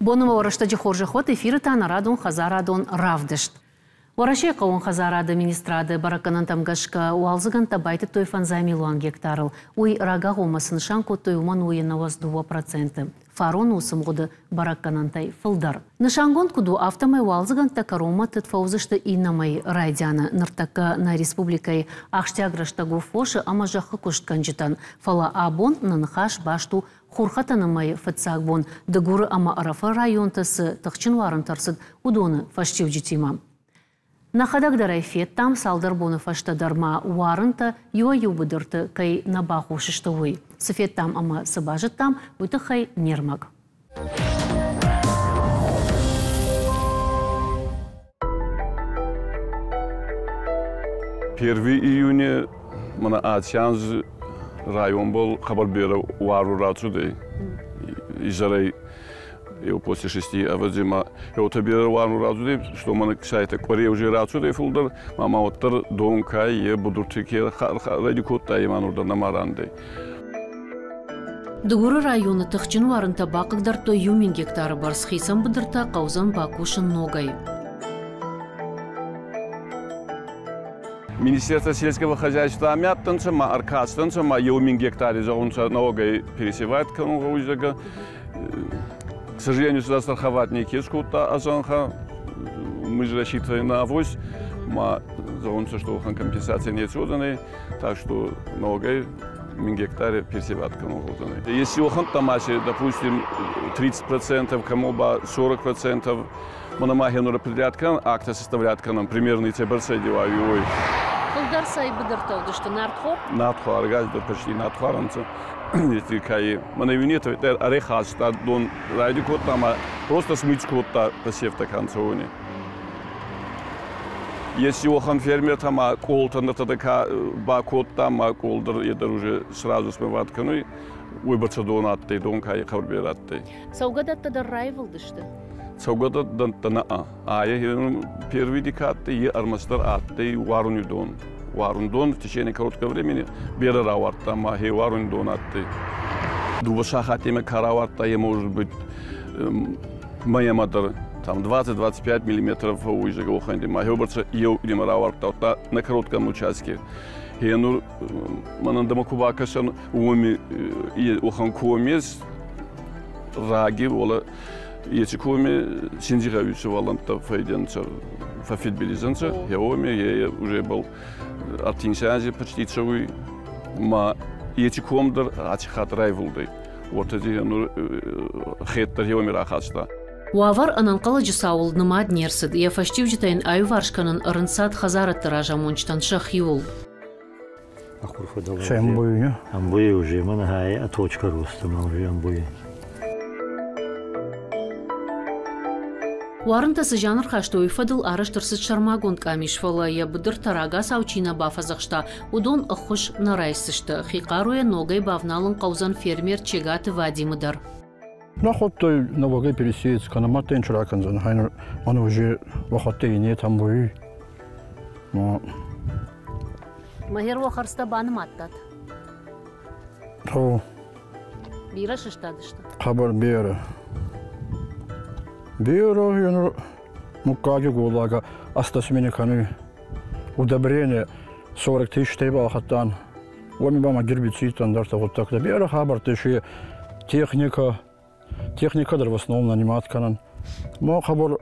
Боны рӕстӕджы хорзӕх уӕд, эфиры та нӕ радон хӕдзарадон равдыст. Уӕрӕсейы хъӕууон хӕдзарады министрады бӕрӕггӕнӕнтӕм гӕсгӕ уалдзыгӕндтӕ байтыдтой 5 милуан гектарыл. Уый рагагъоммӕ цы нысан кодтой, уымӕн у 92%. Фарон уыцы мгъуыды бӕрӕггӕнӕнтӕй фылдӕр. Нысангонд куыд у, афтӕмӕй уалдзыгӕндтӕ кӕронмӕ тыд фӕуыдзысты иннӕ мӕйы райдианы. Ныртӕккӕ нӕ республикӕйы ахсджиаг рӕстӕг у фосы ӕмӕ зӕххы куыстгӕнджытӕн. Фӕлӕ абон нӕ ныхас баст у, хурхӕтӕны мӕйы фыццаг бон Дыгуры ӕмӕ Ӕрӕфы районты цы тыхджын уарынтӕ ӕрцыд, уыдоны фӕстиуджытимӕ. Нӕхӕдӕг дӕр ӕй федтам, цалдӕр боны фӕстӕ дӕр ма уарынтӕ иуӕй-иу быдырты кӕй нӕ бахус сты, уый. Цы федтам ӕмӕ цы базыдтам, уый тыххӕй не рмӕг. 1 июня мӕнӕ аци анз районбӕл хъӕбӕр берӕ уарун рацудӕй. Изӕрӕй еу после 6 ӕвӕдзи ма еутӕ берӕ уарун рацудӕй, что мӕнӕ сайтӕ къуӕре уже рацудӕй фулдӕр, ма ма уӕддӕр дон кай, е будурти ке райди кодта, е ма нур дӕр нӕма рандӕй. Дыгуры районы тыхджын уарынтӕ бахъыгдардтой 1000 гектары бӕрц, хицӕн быдыртӕ хъӕудзӕн бакусын ногӕй. Министерство сельского хозяйства ами адтӕнцӕ, ма ӕркастӕнцӕ, ма 1000 гектари зӕгъунцӕ, ногӕй пересевать кӕнун гъӕуй, зӕгъгӕ. К сожалению, сюда страховать неке скодта а зӕнхӕ. Мы же рассчитывали на авось, ма зӕгъунцӕ, что компенсация не уодзӕнӕй, так что ногӕй 1000 гектаре пересевать кӕнун гъӕудзӕнӕй. Если уӕхӕнттӕ ма допустим, 30%, кому ба 40%, мӕнӕ ма хенур определять кӕнӕн, акта составлять кӕнӕн, примерно цӕйбӕрцӕ девайуй, уой. Фылдӕр цӕй быдыртӕ уыдысты, нартхор? Нартхор, ӕгасдӕр почти нартхор ӕнцӕ. Еци кай мӕнӕ юнета арӕх хаста дон райди кодта ма просто смыть кодта посевтӕ кӕнцӕ, уони. Еци уӕхӕн фермертӕ ма къолтӕ нӕтӕ ка бакодта, ма къол дӕр е дӕр уже сразу смывать кӕнуй. Уой бӕрцӕ дон адтӕй, дон кай хъӕбӕр берӕ адтӕй. Цӕугӕдӕттӕ дӕр раивылдысты? Цӕугӕдӕттӕ нӕ. Айӕ первый декадтӕ е ӕрмӕстдӕр адтӕй уаруни дон. Уарун дон в течение короткого времени берӕ рауардта, ма хе уаруни дон адтӕй. 2 сахаттемӕ ка рауардта, е, может быть, мӕйӕмӕ дӕр там 20-25 миллиметров фӕууй, зӕгъгӕ, уӕхӕн ма хеубӕрцӕ еу димӕ рауардта на коротком участке. Хенур мӕнӕн дӕмӕ ку бакӕсӕн, уоми уӕхӕн комес раги уола еци коми Синдзигъӕуи сувӕллӕнттӕ фӕйдӕнцӕ, фӕффидбилиз ӕнцӕ, хеуоми е уже был 30 анзи почти цӕуй, ма еци ком дӕр аци хатт райвулдӕй. Уотӕ нур хед дӕр хеуоми рахаста. Уавӕр ӕнӕнхъӕлӕджы цауыл нымад не рцыд. Йӕ фӕстиуджытӕ йын аиуварс кӕнын ӕрынцад хӕдзарадты разамонджытӕн сӕхиуыл. Амбуй, Амбуй уже, мӕнӕ хай точка роста ма уже амбуй. Уарынтӕ цы зиан ӕрхастой, уый фӕдыл арӕзт ӕрцыд сӕрмагонд къамис, фӕлӕ йӕ быдыртӕ рагацау чи нӕ бафӕдзӕхста, уыдон ӕххуыс нӕ райсдзысты. Хи хъаруйӕ ногӕй бавналын хъӕудзӕн фермер Чегаты Вадимы дӕр. Нӕхуӕдтӕ нӕуӕгӕй пересеять кӕнӕ, мадта ин ракӕндзӕн, хайнер мӕн уже уӕхуӕдтӕ нет амбуй. Но Мӕгӕр уӕ хӕрдзтӕ банымадтат? То. Бирӕ сыстадысты? Хъӕбӕр берӕ. Берӕ енур муггаги голлага 80 мини кӕнуй. Удобрение 40 тысяч балхӕдтан. Уоми ба ма гербицид, ӕндӕртӕ гъуддӕгтӕ. Берӕ хабӕрттӕ си, техника, техника дӕр в основном нанимать кӕнӕн. Ма хъӕбӕр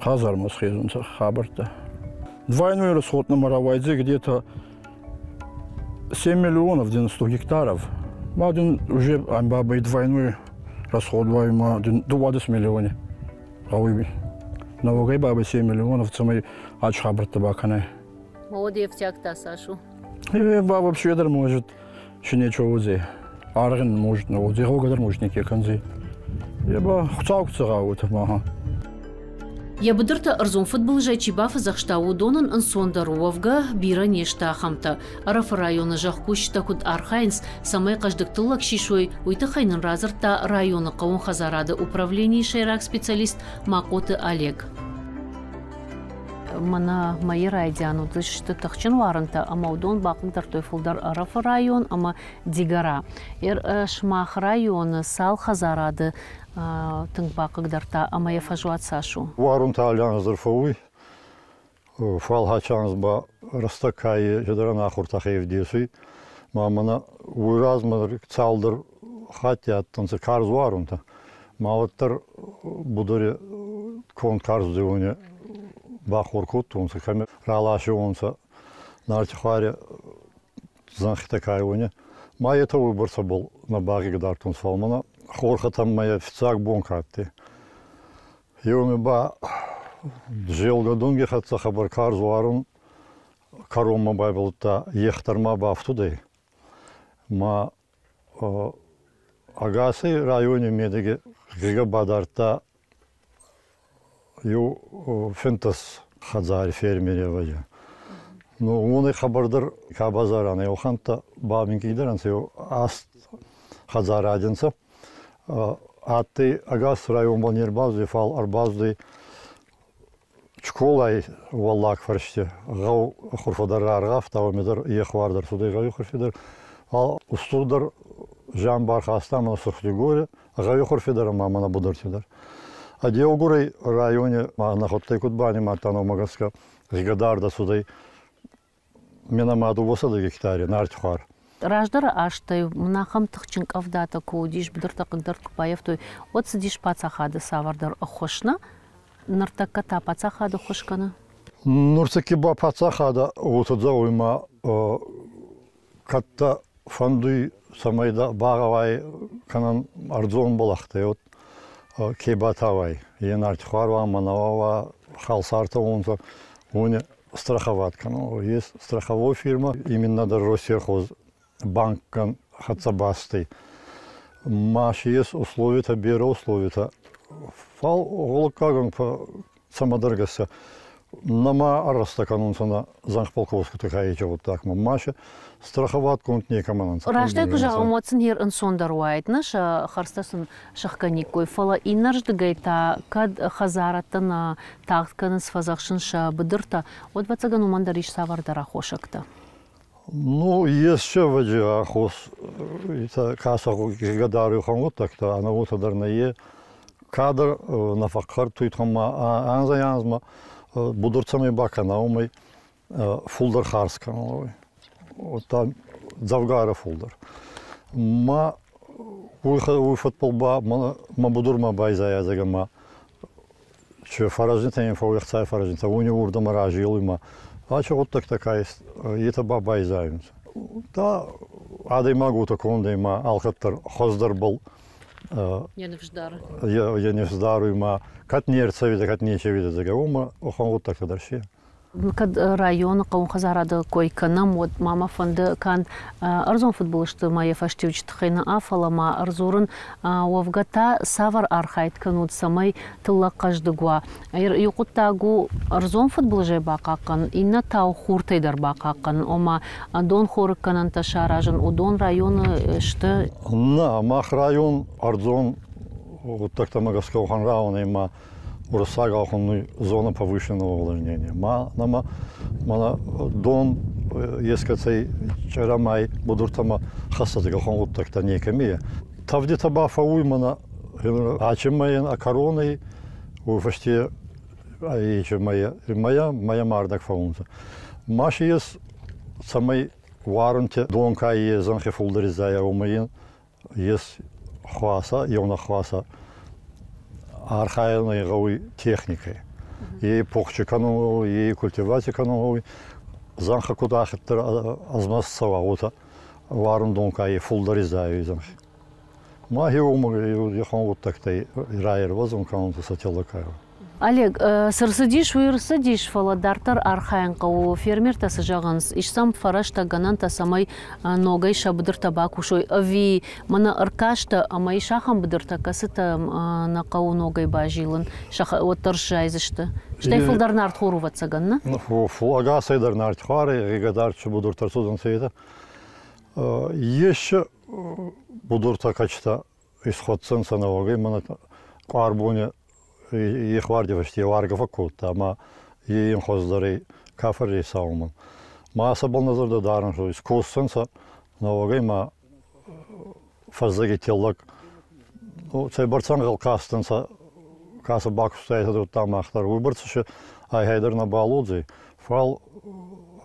хъазармӕ схезунцӕ хабӕрттӕ. Двойной расход на рауайдзӕй где-то 7 миллионов 90 гектаров. Ма дин уже бабай двойной расход ма дин 20 миллиони. Гъӕуй нӕуӕгӕй бабай 7 миллионов, цӕмӕй ач хабӕрттӕ бакӕнай. Ма уӕд ӕфтиаг та цас у? Е ба вообще дӕр может ще нечего уодзӕй. Аргъ ин может нӕ уодзӕй, гъӕугӕ дӕр может неке кӕндзӕй. Е ба Хуцау куд зӕгъа, уотӕ ма. Йӕ быдыртӕ ӕрдзон фыдбылызӕй чи бафӕдзӕхста, уыдонӕн ӕнцондӕр уӕвгӕ бирӕ не сты ахӕмтӕ. Ӕрӕфы районы зӕхкусджытӕ куыд архайынц, цӕмӕй хъӕздыг тыллӕг сисой, уый тыххӕй нын радзырдта районы хъӕууон хӕдзарады управленийы сӕйраг специалист Махъоты Олег. Мӕнӕ мӕйы райдиан уыдысты тыхджын уарынтӕ ӕмӕ уыдон бахъыгдардтой фылдӕр Ӕрӕфы район ӕмӕ Дигора. Сымах районы цал хӕдзарады тынг бахъыгдардта ӕмӕ йӕ фӕзуат цас у? Уарунтӕ аллианз дӕр фӕууй, фал хачанз ба рӕстӕг ка едӕрӕн ахуртӕ хевдесуй. Ма мӕнӕ уой размӕ цалдӕр хатти адтӕнцӕ карз уарунтӕ. Ма уӕддӕр будури конд карз дзеуни бахор кодтонцӕ, кӕми раласиуонцӕ нартихуари зӕнхитӕ кайуни. Ма етӕ уойбӕрцӕбӕл нӕ багъигдардтонцӕ, фал мӕнӕ хорхӕтӕн мӕ фиццаг бон ка адтӕй. Еуми ба зелгӕ хӕццӕ хъӕбӕр карз уарун кӕронмӕ байвӕлдта, ех дӕр ма бафтудӕй. Ма ӕгасӕй райони медӕги гъигӕ бадардта еу финддӕс хӕдзари фермери ӕвӕдзи. Ну, уонӕй хъӕбӕрдӕр ка базарӕн, еухӕнттӕ ба минкъийдӕр ӕнцӕ, еу аст хӕдзаради нцӕ. Адтӕй ӕгас районбӕл не рбацудӕй, фал ӕрбацудӕй школай уӕллаг фӕрсти гъӕу хурфӕ дӕр раргъавта, уоми дӕр ехуар дӕр цудӕй гъӕуи хурфи дӕр. Фал устурдӕр зиан бархаста мӕнӕ Сурхдигори гъӕуи хурфи дӕр ӕма мӕнӕ будурти дӕр. Ӕдеугурӕй райони ма нӕхуӕдтӕй куд банимадтан, уомӕ гӕсгӕ гъигӕдард цудӕй минӕмӕ дууӕсӕдӕ гектари нартихуар. Раздӕры азтӕй ахӕм тыхджын къӕвдатӕ куы уыдис, быдыртӕ хъыгдард куы баййӕфтой, уӕд цыдис паддзахады цавӕрдӕр ӕххуыс, нӕ? Ныртӕккӕ та паддзахад ӕххуыс кӕны? Нуртӕкки ба паддзахадӕ уотӕ зӕгъуй ма кӕд дӕ фӕндуй, цӕмӕй дӕ багъӕуай кӕнӕн ӕрдзон бӕлӕхтӕй, от ке батавай, е нартихуар уа, мӕнӕуа уа, халсартӕ уонцӕ, уони страховать кӕнун. Есть страховой фирма, именно дӕр Россельхоз банкӕн хӕццӕ бастӕй. Ма си ес условитӕ, берӕ условитӕ. Фал гъулуккагӕн цӕмӕдӕр гӕсгӕ нӕма ӕррӕстӕ кӕнунцӕ нӕ зӕнхполковскути хайи гъуддагмӕ. Ма си страховатгонд некӕмӕн ӕнцӕ. Растӕй куы зӕгъӕм, уӕд сын йе ӕнцондӕр уаид, нӕ сӕ хӕрдзтӕ сын сӕхгӕниккой. Фӕлӕ иннӕрдыгӕй та кӕд хӕдзарӕдтӕ нӕ тагъд кӕнынц фӕдзӕхсын сӕ быдыртӕ, уӕд, ӕвӕццӕгӕн, уымӕн дӕр ис цавӕрдӕр аххосӕгтӕ. Ну, ес ӕвӕдзи аххос, кӕсӕг гъигӕдаруй гъуддӕгтӕ, ӕнӕ уотӕ дӕр нӕййе. Кадр нӕ фӕхъхъӕртуй ма анзӕй-анзмӕ будур цӕмӕй бакӕна, уомӕй фулдӕр харз кӕнун. Уӕдта дзӕвгарӕ фулдӕр. Ма уой фӕдбӕл ба мӕ будурмӕ байзайӕ ма че фӕрӕзнитӕ ин фӕууӕхцай фӕрӕзнитӕ, уони уордӕмӕ разелуй ма ачи гъуддӕгтӕ ка етӕ ба байзайунцӕ. Та адӕймаг уотӕ кондӕй ма алкӕддӕр хуӕздӕрбӕл йӕ ныфс дары. Йӕ ныфс даруй ма кӕд не рцӕуидӕ, кӕд не рцӕуидӕ, зӕгъгӕ, уомӕ уӕхӕн гъуддӕгтӕ дӕр си. Кӕд районы хъӕуон хӕдзарады кой кӕнӕм, уӕд ма мӕ фӕнды канд ӕрдзон фыдбылызты ма йӕ фӕстиуджыты тыххӕй нӕ, фӕлӕ ма ӕрдзурын, уӕвгӕ та цавӕр архайд кӕнут, цӕмӕй тыллӕг хъӕздыг уа. Иу хъуыддаг у ӕрдзон фыдбылызӕй бахъахъхъӕнын, иннӕ та у хуртӕй дӕр бахъахъхъӕнын, ома донхорыггӕнӕнтӕ саразын, уыдон районы сты? Нӕ, мах район ӕрдзон гъуддӕгтӕмӕ гӕсгӕ уӕхӕн рауӕн ма уруссагау хуннуй зона повышенного увлажнения. Ма нӕмӕ мӕнӕ дон ескӕцӕй чъерамӕй будуртӕмӕ хӕссӕг гъуддӕгтӕ некӕми. Тӕвдитӕ ба фӕууй мӕнӕ ачимӕйӕн а коронай уой фӕсте мӕйӕ мӕйӕ мӕрдӕг фӕуунцӕ. Ма си ес, цӕмӕй уарунтӕ дон ка е зӕнхи фулдӕр изайа, уомӕй ин ес хуасӕ, еунӕг хуасӕ архайӕн гъӕуй техникӕй. Е похчи кӕнун гъӕуй, е культиваци кӕнун гъӕуй. Зӕнхӕ куд ахиддӕр ӕзмӕст цӕуа, уотӕ уарун дон ка е фулдӕр изайуй зӕнхи. Ма хеуомӕ ехон гъуддӕгтӕй раервӕзун кӕнунцӕ сӕ теллӕкӕй. Олег, цы рцыдис, уый рцыдис, фӕлӕ дарддӕр архайын хъӕуы. Фермертӕ цы зӕгъынц, ис сӕм фӕрӕзтӕ, гӕнӕнтӕ, цӕмӕй ногӕй сӕ быдыртӕ бакусой, ӕви мӕнӕ ӕркастӕ ӕмӕ ис ахӕм быдыртӕ, кӕцытӕм нӕ хъӕуы ногӕй базилын, уӕддӕр сзайдзысты. Стӕй фылдӕр нартхор у, ӕвӕццӕгӕн, нӕ? Ӕгасӕй дӕр нартхуар, гъигӕдард цы будуртӕ ӕрцудӕнцӕ, етӕ. Ес будуртӕ кӕчтӕ исхуӕццӕнцӕ нӕуӕгӕй, мӕнӕ къуар бони ехуарди фӕсте уаргӕ фӕккодта ӕма Йин хуӕздӕрӕй ка фӕрресаумӕн. Ма сӕбӕл нӕ зӕрдӕ дарӕн, что искосдзӕнцӕ нӕуӕгӕй ма фӕззӕги теллӕг цӕйбӕрцӕ ӕнгъӕл кастӕнцӕ, ка сӕ бакустайдӕ, удта мах дӕр, уойбӕрцӕ си айгьайдӕр нӕбал уодзӕй, фал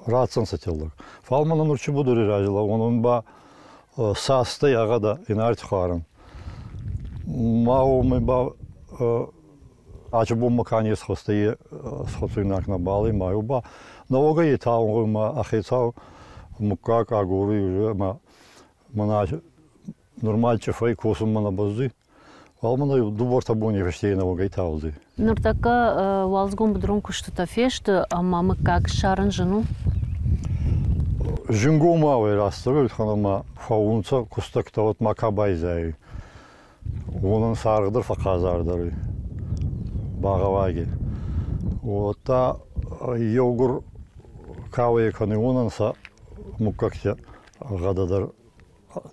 ратдзӕнцӕ теллӕг. Фал мӕнӕ нур чи будури рази лӕуун, ба састӕй ӕгадӕ инартихуарӕн. Ма уомӕй ба ачи бонмӕ ка не схуӕстӕй, схуӕцуйнаг нӕбал ӕй, ма еу ба нӕуӕгӕй етаунгъуй ма ӕхецау муггаг агоруй уже ма мӕнӕ нормаль чъифӕй косунмӕ нӕ бӕззуй. Фал мӕнӕ дууӕртӕ бони фӕсте нӕуӕгӕй таудзӕй. Ныртӕккӕ уалдзыгон быдырон куыстытӕ фесты, ӕмӕ мыггаг ссарын зын у? Зынгомауӕй растдӕр ӕма фӕуунцӕ кустӕгтӕ, уӕд ма ка байзайуй. Уонӕн сӕ аргъ дӕр фӕхъхъазардӕр ӕй багъӕуаги. Уӕдта еугур ка уӕй кӕнуй, уонӕн сӕ муггӕгтӕ гъӕдӕ дӕр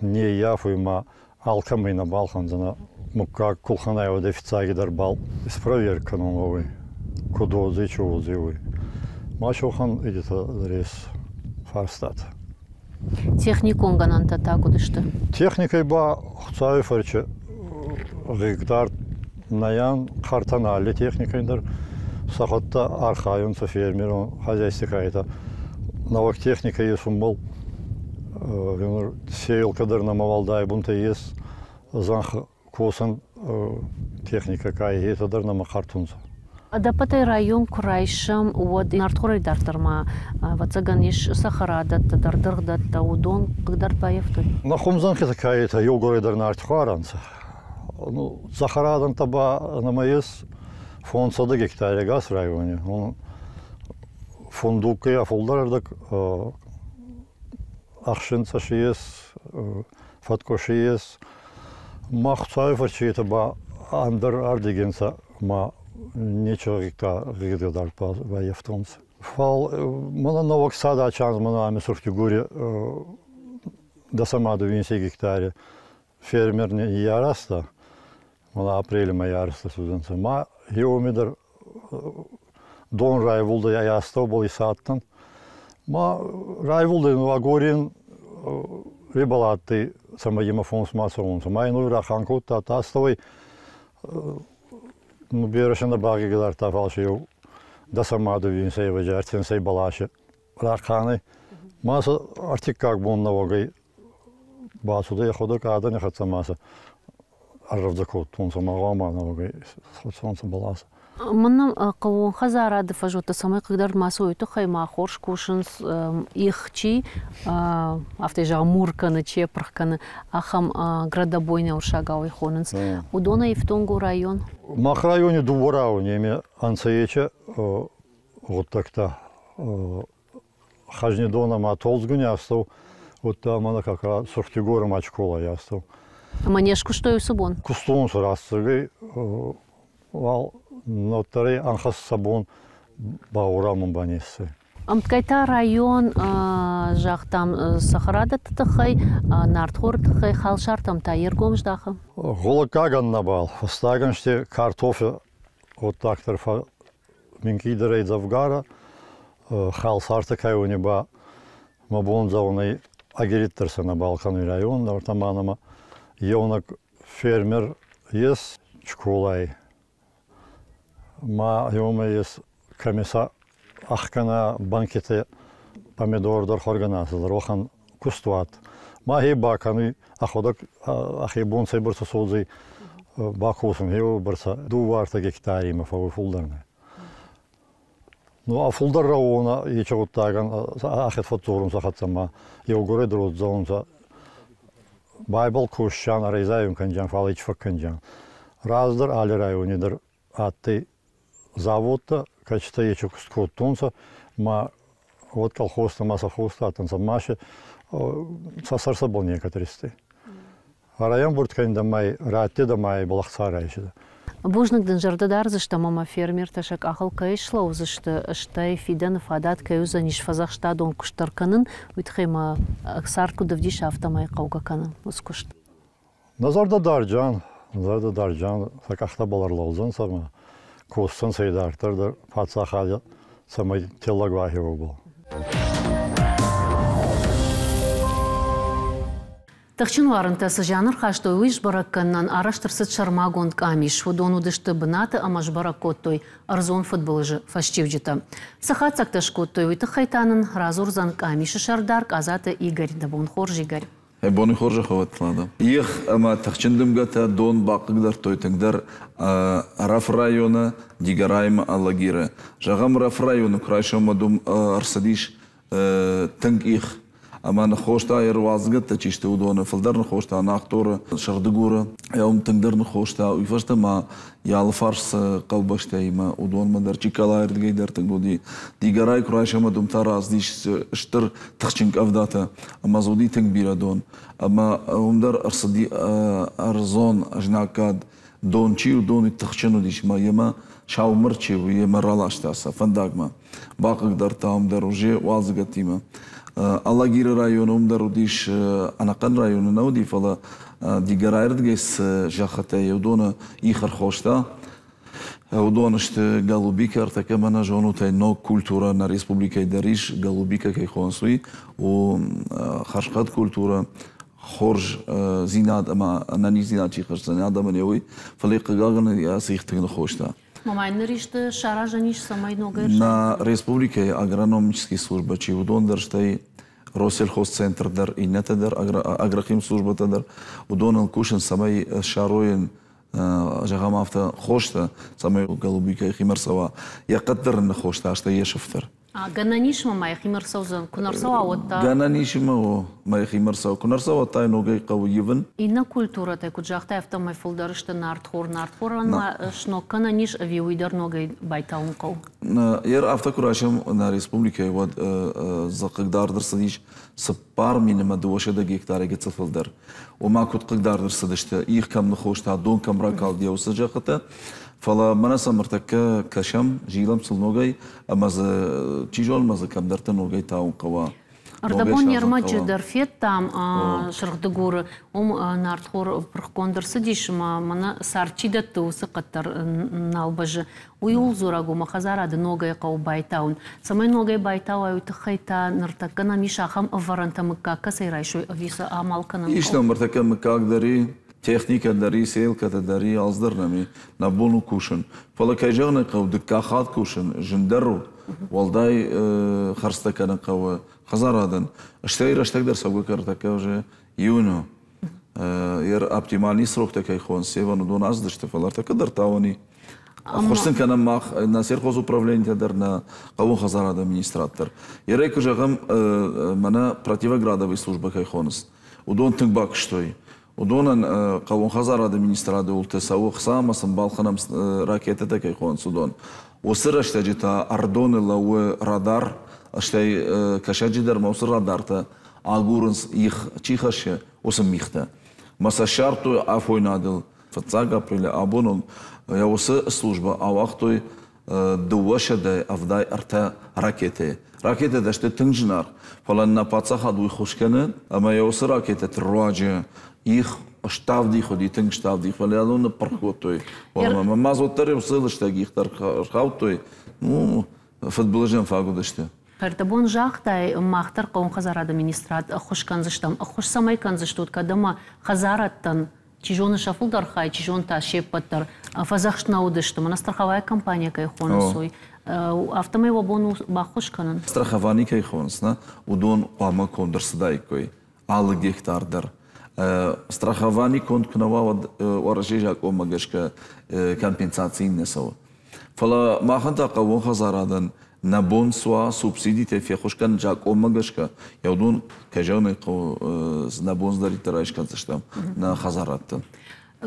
не ййафуй ма алкӕмӕй нӕ балхӕндзӕнӕ муггаг кулханай уӕдӕй фиццагидӕр бал спроверк кӕнун гъӕуй, куд уодзӕй, чи уодзӕй, уой. Ма сохӕн идетӕ дӕр ес фарстатӕ. Техникон гӕнӕнтӕ та куыд сты? Техникӕй ба Хуцауи фӕрчы гъигдард нӕйӕн хъӕртӕн алли техникӕй дӕр сӕхуӕдтӕ архайунцӕ фермерон хозяйствӕ нӕуӕг техникӕ есунбӕл сеялкӕ дӕр нӕмӕ уӕлдай бунтӕ ес, зӕнхӕ косӕн техникӕ ка етӕ дӕр нӕмӕ хъӕртунцӕ. Ӕдӕппӕтӕй район куы райсӕм, уӕд нартхорӕй дарддӕр ма, ӕвӕццӕгӕн, ис цӕхӕрадӕттӕ дӕр, дыргъдӕттӕ, уыдон хъыгдард баййӕфтой? Нӕ хумзӕнхитӕ ка етӕ еугурӕй дӕр нартхуар ӕнцӕ. Ну, цӕхӕрадӕнтӕ ба нӕмӕ ес 500 гектар ӕгас райони. Фундуккӕй фулдӕр ӕрдӕг ӕхсинцъӕ си ес, фӕткъу си ес. Ма Хуцауи фӕрчетӕ ба ӕндӕр ӕрдиги нцӕ ма нечи гъигдард баййафтонцӕ. Фал мӕнӕ нӕуӕг садачанз мӕнӕ ами Сурхтигури дӕсӕмӕ дууинсӕй гектари фермер ниййаразта, мӕнӕ апрели мӕйи арӕзт цудӕнцӕ. Ма еуеми дӕр дон райвулдӕй ӕй астӕубӕл исадтӕн. Ма райвулдӕй агорин ребал адтӕй, цӕмӕй имӕ фонс ма цӕуонцӕ. Ма ин уой рахан кодта, астӕуӕй ну, берӕ сӕ нӕ багъигдардта, фал си еу дӕсӕмӕ дууинсӕй ӕвӕдзи ӕртинсӕй бӕласи рахъанӕй. Ма сӕ ӕртиккаг бон нӕуӕгӕй бацудӕй ӕхуӕдӕг адӕни хӕццӕ ма сӕ ӕррӕвдзӕ кодтонцӕ ма гъӕуама нӕуӕгӕй схуцонцӕ бӕласӕ. Мӕн хъӕууон хӕдзарады фӕзуӕттӕ цӕмӕй хъыгдард ма цӕуой, тыххӕй ма хорз кусынц их чи, афтӕ зӕгъӕм, мур кӕны, чи апырх кӕны, ахӕм градобойнӕ уырыссагау ӕй хонынц. Уыдонӕй ифтонг у район? Мах райони дууӕ рауӕнеми ӕнцӕ ечи гъуддӕгтӕ. Хӕзнидон ӕма Толдзгуни астӕу, удта мӕнӕ как Сурхтигор ӕма Чколай астӕу. Ӕма не скуыстой уыцы бон? Куыстонцӕ рӕстӕгӕй, уал ноддӕрӕй ӕнхӕст сӕ бон бауорамун ба не ссӕй. Ӕмткӕй та район, загътам, цӕхӕрадӕтты тыххӕй, нартхоры тыххӕй, халсартӕм та йе ргом здахы? Гъулӕггагӕн нӕбал. Фӕстаг ӕнзти картофи гъуддаг дӕр минкъийдӕрӕй дзӕвгарӕ, халсартӕ кайуни ба мӕ бон зӕгъун ӕгириддӕр сӕ нӕбал кӕнуй район, ма нӕмӕ еунӕг фермер ес Чколай. Ма еумӕ ес комиссар ӕхгӕнӕ банкетӕ помидор дӕр хоргӕнӕ дӕр уӕхӕн кустуат. Ма хе бакӕнуй ӕхуӕдӕг ӕхе бон цӕйбӕрцӕ содзӕй бакосун, хе бӕрцӕ дууӕ гектаримӕ фӕууй фулдӕр нӕ. Ну, а фулдӕр рауона ечи гъуддагӕн ӕхе фӕдздзорунцӕ хӕццӕ ма еугурӕй дӕр уодзӕнцӕ байбал косчан ӕрӕйзайун кӕнджан, фал ич фӕккӕнджан. Раздӕр алли райони дӕр адтӕй заводтӕ, кӕцитӕ ечи куст кодтонцӕ, ма уӕд колхозтӕ ма совхозтӕ адтӕнцӕ, ма си сӕ сӕр сӕбӕл некӕд ристӕй. Райӕмбурд кӕндӕмӕй раттедӕмӕй бӕлӕхца райсидӕ. Бузныг дын зӕрдӕ дардзыстӕм ӕмӕ фермертӕ сӕ къахыл кӕй слӕудзысты, стӕй фидӕны фадат кӕй уыдзӕнис фӕдзӕхстадон куыст дӕр кӕнын, уый тыххӕй ма цард куыд ӕвдисы, афтӕмӕй хъӕугӕ кӕны уыцы куыст. Нӕ зӕрдӕ дарджан, зӕрдӕ дарджан сӕ къӕхтӕбӕл ӕрлӕудзӕнцӕ ӕма косдзӕнцӕ идарддӕр дӕр паддзахади Цӕмӕй теллӕг уа хеуӕбӕл. Тыхджын уарынтӕ цы зиан ӕрхастой, уый сбӕрӕг кӕнынӕн арӕзт ӕрцыд сӕрмагонд къамис. Уыдон уыдысты бынаты ӕмӕ сбӕрӕг кодтой ӕрдзон фыдбылызы фӕстиуджытӕ. Цы хатдзӕгтӕ скодтой, уый тыххӕй та нын радзурдзӕн къамисы сӕрдар Къадзаты Игорь. Дӕ бон хорз, Игорь. Боны хорзӕх уӕд, Лада. Их ӕмӕ тыхджын дымгӕтӕ дон бахъыгдардтой тынгдӕр Ӕрӕфы районы, Дигорайы Алагиры. Зӕгъӕм, Ӕрӕфы районы куы райсоммӕ дум ӕрцыдис тынг их ӕмӕ ныххоста ӕруадзгӕттӕ чи сты, уыдоны фылдӕр ныххоста Нахторы, Сӕрдыгуры, уым тынгдӕр ныххоста. Уый фӕстӕ ма йӕ алыфарс цы хъӕубӕстӕимӕ, уыдонмӕ дӕр Чиколайы рдыгӕй дӕр тынг уыди. Дигорайы куы райсӕм, уым та рацыдис стыр тыхджын къӕвдатӕ ӕмӕ дзы уыди тынг бирӕ дон. Ӕмӕ уым дӕр ӕрцыди ӕрдзон знаггад. Дон чи у, дон тыхджын уыдис ӕмӕ йемӕ саумыр чи у, йемӕ раласта сӕ фӕндагмӕ. Бахъыгдардта уым дӕр уже уалдзыгӕттимӕ. Алагиры районы уым дӕр уыдис, ӕнӕхъӕн районы нӕ уыди, фӕлӕ Дигорайы рдыгӕй цы зӕххытӕ уыдоны их ӕрхоста. Уыдон сты голубика, ӕртӕккӕ мӕнӕ зонут ӕй, ног культурӕ нӕ республикӕйы дӕр ис, голубика кӕй хонынц, уый у хӕрзхъӕд культурӕ, хорздзинад ӕмӕ ӕнӕниздзинад чи хӕсдзӕн адӕмӕн, уый, фӕлӕ хъыгагӕн ацы их тынг ныххоста. Мамӕ, ныр исты саразӕн ис, цӕмӕй ногӕй На республикӕйы агрономический службӕ чи, уыдон дӕр, стӕй Россельхозцентр дӕр, иннӕтӕ дӕр, агрохимслужбӕтӕ дӕр, уыдоныл кусынц, цӕмӕй ссарой зӕгъӕм афтӕ, хостӕ, цӕмӕй голубикӕйы химӕ ӕрцӕуа. Йӕ хъӕд дӕр ын ныххоста, стӕй йӕ сыфтӕр. Гӕнӕн ис ма йӕхимӕ ӕрцӕудзӕн, куы нӕ рцӕуа, уӕд та? Гӕнӕн ис ӕмӕ о, ма йӕхимӕ ӕрцӕуа. Куы нӕ рцӕуа, уӕд та йӕ ногӕй хъӕуы ивын. Иннӕ культурӕтӕ, куыд загътай, афтӕмӕй фылдӕр сты нартхор. Нартхорӕн ма сног кӕнӕн ис ӕви уый дӕр ногӕй байтауын хъӕуы? Ер афтӕ куы райсӕм нӕ республикӕйы, уӕд дзы хъыгдард ӕрцыдис 4200 гектарӕй гыццыл фылдӕр. Ома куыд хъыгдард ӕрцыдысты, их кӕм ныххоста, дон кӕм ракалд, йӕ уыцы зӕххытӕ. Фӕлӕ мӕнӕ сӕм ӕртӕккӕ кӕсӕм, зилӕм сыл ногӕй, ӕмӕ дзы, чи зоны, ма дзы кӕмдӕрты ногӕй тауын хъӕуа. Ӕрдӕбон не рмӕджы дӕр федтам Сырх-Дыгуры, уым нартхор пырхгонд ӕрцыдис ӕмӕ мӕнӕ цард чи дӕтты, уыцы хъӕд дӕр нал бӕззы. Уый ууыл дзурӕг у, мӕ хӕдзарады ногӕй хъӕуы байтауын. Цӕмӕй ногӕй байтауай, уый тыххӕй та ныртӕккӕ нӕм ис ахӕм ӕвӕрӕнтӕ мыггаг кӕцӕй райсой ӕви сӕ амал кӕнын Ис нӕм ныртӕккӕ мыггаг дӕр и, техникӕ дӕр и, селкӕтӕ дӕр и, алцыдӕр нӕм и, нӕ бон у кусын. Фӕлӕ, кӕй зӕгъын ӕй хъӕуы, дыккаг хатт кусын зындӕр у, уӕлдай хӕрдзтӕ кӕнын хъӕуы хӕдзарадӕн. Стӕй рӕстӕг дӕр цӕугӕ кӕртӕккӕ уже июнь у. Ер оптимальный сроктӕ кӕй хонынц, севан уыдон ацыдысты, фӕлӕ ӕртӕккӕ дӕр тауӕн и. Ӕххуыс сын кӕнӕм мах, нӕ сельхозуправлениетӕ дӕр, нӕ хъӕууон хӕдзарады министрад дӕр. Ерӕй куы зӕгъӕм, мӕнӕ противоградовый службӕ кӕй хонынц, уыдон тынг бакуыстой. Уыдонӕн хъӕууон хӕдзарады министрады уылты цӕуы хца ӕмӕ сын балхӕнӕм ракетӕтӕ кӕй хонынц, уыдон. Уыцы рӕстӕджы та Ӕрыдоны лӕууы радар, стӕй Кӕсӕджы дӕр ма уыцы радартӕ агурынц их чи хӕссы, уыцы мигътӕ. Мӕ сӕ ссардтой афойнадыл. Фыццаг апрелы абонон йӕ уыцы службӕ ауагътой 273 ракетӕйы. Ракетӕтӕ сты тынг зынаргъ, фӕлӕ нӕ паддзахад уый ххуыс кӕны, ӕмӕ йӕ уыцы ракетӕты руаджы их ставд их уыди, тынг ставд их, фӕлӕ йӕ ныппырх кодтой. Ӕмӕ ма дзы уӕддӕр уыцы лыстӕг их дӕр ӕрхаудтой. Ну, фыдбылызӕн фаг уыдысты. Ӕрдӕбон загътай, мах дӕр хъӕууон хӕдзарады министрад ӕххуыс кӕндзыстӕм. Ӕххуыс цӕмӕй кӕндзыстут, кӕд ӕмӕ хӕдзарадтӕн, чи зоны, сӕ фылдӕр хай, чи зоны та се ппӕт дӕр фӕдзӕхст нӕ уыдысты. Мӕнӕ страховая компания кӕй хонынц, уый. Афтӕмӕй уӕ бон у баххуыс кӕнын? Страховани кӕй хонынц, нӕ, уыдон хъуамӕ конд ӕрцыдаиккой алы гектар дӕр. Страховани конд куы нӕ уа, уӕд Уӕрӕсейы закъонмӕ гӕсгӕ компенсаци нӕ цӕуы. Фӕлӕ махӕн та хъӕууон хӕдзарадӕн нӕ бон суа субсидитӕй феххуыс кӕнын закъонмӕ гӕсгӕ, йӕ уыдон, кӕй зӕгъын ӕй хъӕуы, нӕ бон цыдӕриддӕр айскӕндзыстӕм нӕ хӕдзарадты.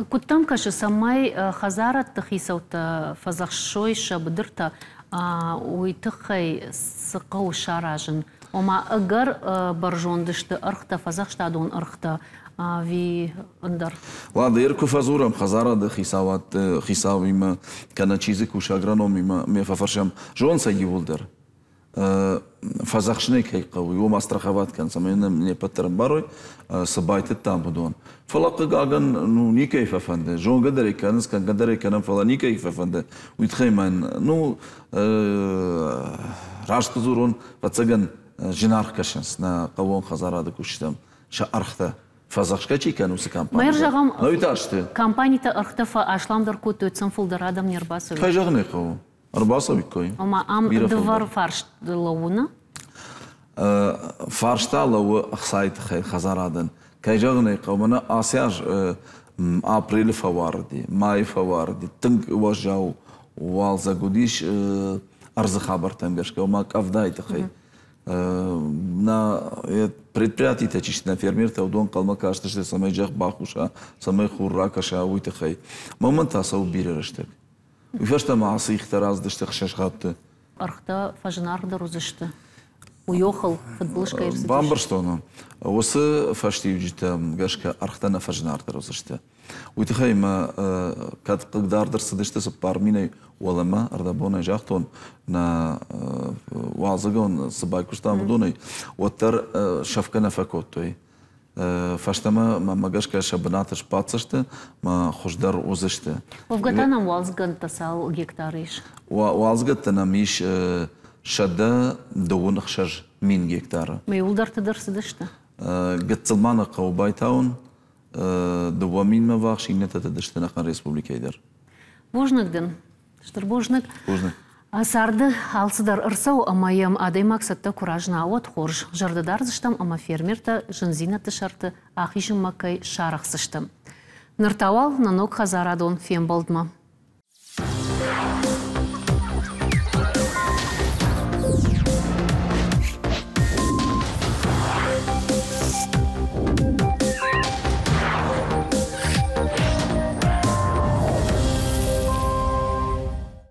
Куыд дӕм кӕсы, цӕмӕй хӕдзарадты хицӕуттӕ фӕдзӕхсой сӕ быдыртӕ, уый тыххӕй цы хъӕуы саразын? Ома ӕгӕр бӕрзонд сты ӕргътӕ, фӕдзӕхстадон ӕргътӕ ӕви ӕндӕр? Ладно, ер куы фӕдзурӕм хӕдзарады хицауимӕ, кӕнӕ чи дзы кусы агрономимӕ, ме фӕфӕрсӕм, зон сӕ иууылдӕр. Фӕдзӕхсынӕй кӕй хъӕуы, уым астраховать кӕн, цӕмӕй нӕм не ппӕт дӕр ӕмбарой, цы байтыдтам, уыдон. Фӕлӕ, хъыгагӕн, ну, никӕй фӕфӕнды. Зонгӕ дӕр ӕй кӕнынц, кӕнгӕ дӕр ӕй кӕнӕм, фӕлӕ никӕй фӕфӕнды. Уый тыххӕй мӕн, ну, раст куы дзурон, ӕвӕццӕгӕн, зынаргъ кӕсынц нӕ хъӕууон хӕдзарады кусджытӕм сӕ ӕргътӕ. Фӕдзӕхсгӕ чи кӕны, уыцы компанитӕ. Мӕ зӕгъӕм, Науи та сты. Компанитӕ ӕргътӕ фӕасламдӕр кодтой, цӕм фылдӕр адӕм не рбацӕуид. Кӕй зӕгъын ӕй хъӕуы, ӕрбацӕуиккой. Ома ам дывӕр фарст лӕууы, нӕ? Фарста лӕууы ӕхцайы тыххӕй хӕдзарадӕн. Кӕй зӕгъын ӕй хъӕуы, мӕнӕ ацы аз апрелы фӕуарыди, майы фӕуарыди, тынг уӕззау уалдзӕг уыдис ӕрдзы хабӕрттӕм гӕсгӕ, ома къӕвдайы тыххӕй. Нӕ предприятитӕ чи сты, нӕ фермертӕ, уыдон хъӕлмӕ кастысты, цӕмӕй зӕхх бахуса, цӕмӕй хур ракӕса, уый тыххӕй. Мӕнмӕ та цӕуы бирӕ рӕстӕг. Уый фӕстӕ ма ацы ихтӕ рацыдысты ӕхсӕз хатты. Ӕргътӕ фӕзынаргъдӕр уыдзысты. Уый охыл фыдбылыз кӕй ӕрцыдис. Бамбӕрстон. Уыцы фӕстиуджытӕм гӕсгӕ ӕргътӕ нӕ фӕзынаргъдӕр уыдзысты. Уый тыххӕй мӕ кӕд хъыгдард ӕрцыдысты 4000-ӕй уӕлӕмӕ, ӕрдӕбонӕй загътон, нӕ уалдзыгон цы байкуыстам, уыдонӕй, уӕддӕр сӕфгӕ нӕ фӕкодтой. Фӕстӕмӕ мӕмӕ гӕсгӕ сӕ бынаты сбаддзысты мӕ хуыздӕр уыдзысты. Уӕвгӕ та нӕм уалдзыгӕндтӕ цал гектары ис? Уалдзыгӕдтӕ нӕм ис 126 000 гектары. Мӕ иуылдӕрты дӕр цыдысты? Гыццыл ма нӕ хъӕуы байтауын, 2000-мӕ ввахс, иннӕтӕ тыдысты ӕнӕхъӕн республикӕйы дӕр. Бузныг дын. Стыр бузныг. Бузныг. Царды алцыдӕр ӕрцӕуы ӕмӕ йӕм адӕймаг цӕттӕ куы разына, уӕд хорз. Зӕрдӕ дардзыстӕм ӕмӕ фермертӕ зындзинӕдты сӕрты ахизынмӕ кӕй сарӕхсдзысты. Ныр та уал нӕ ног хӕдзарадон фембӕлдмӕ.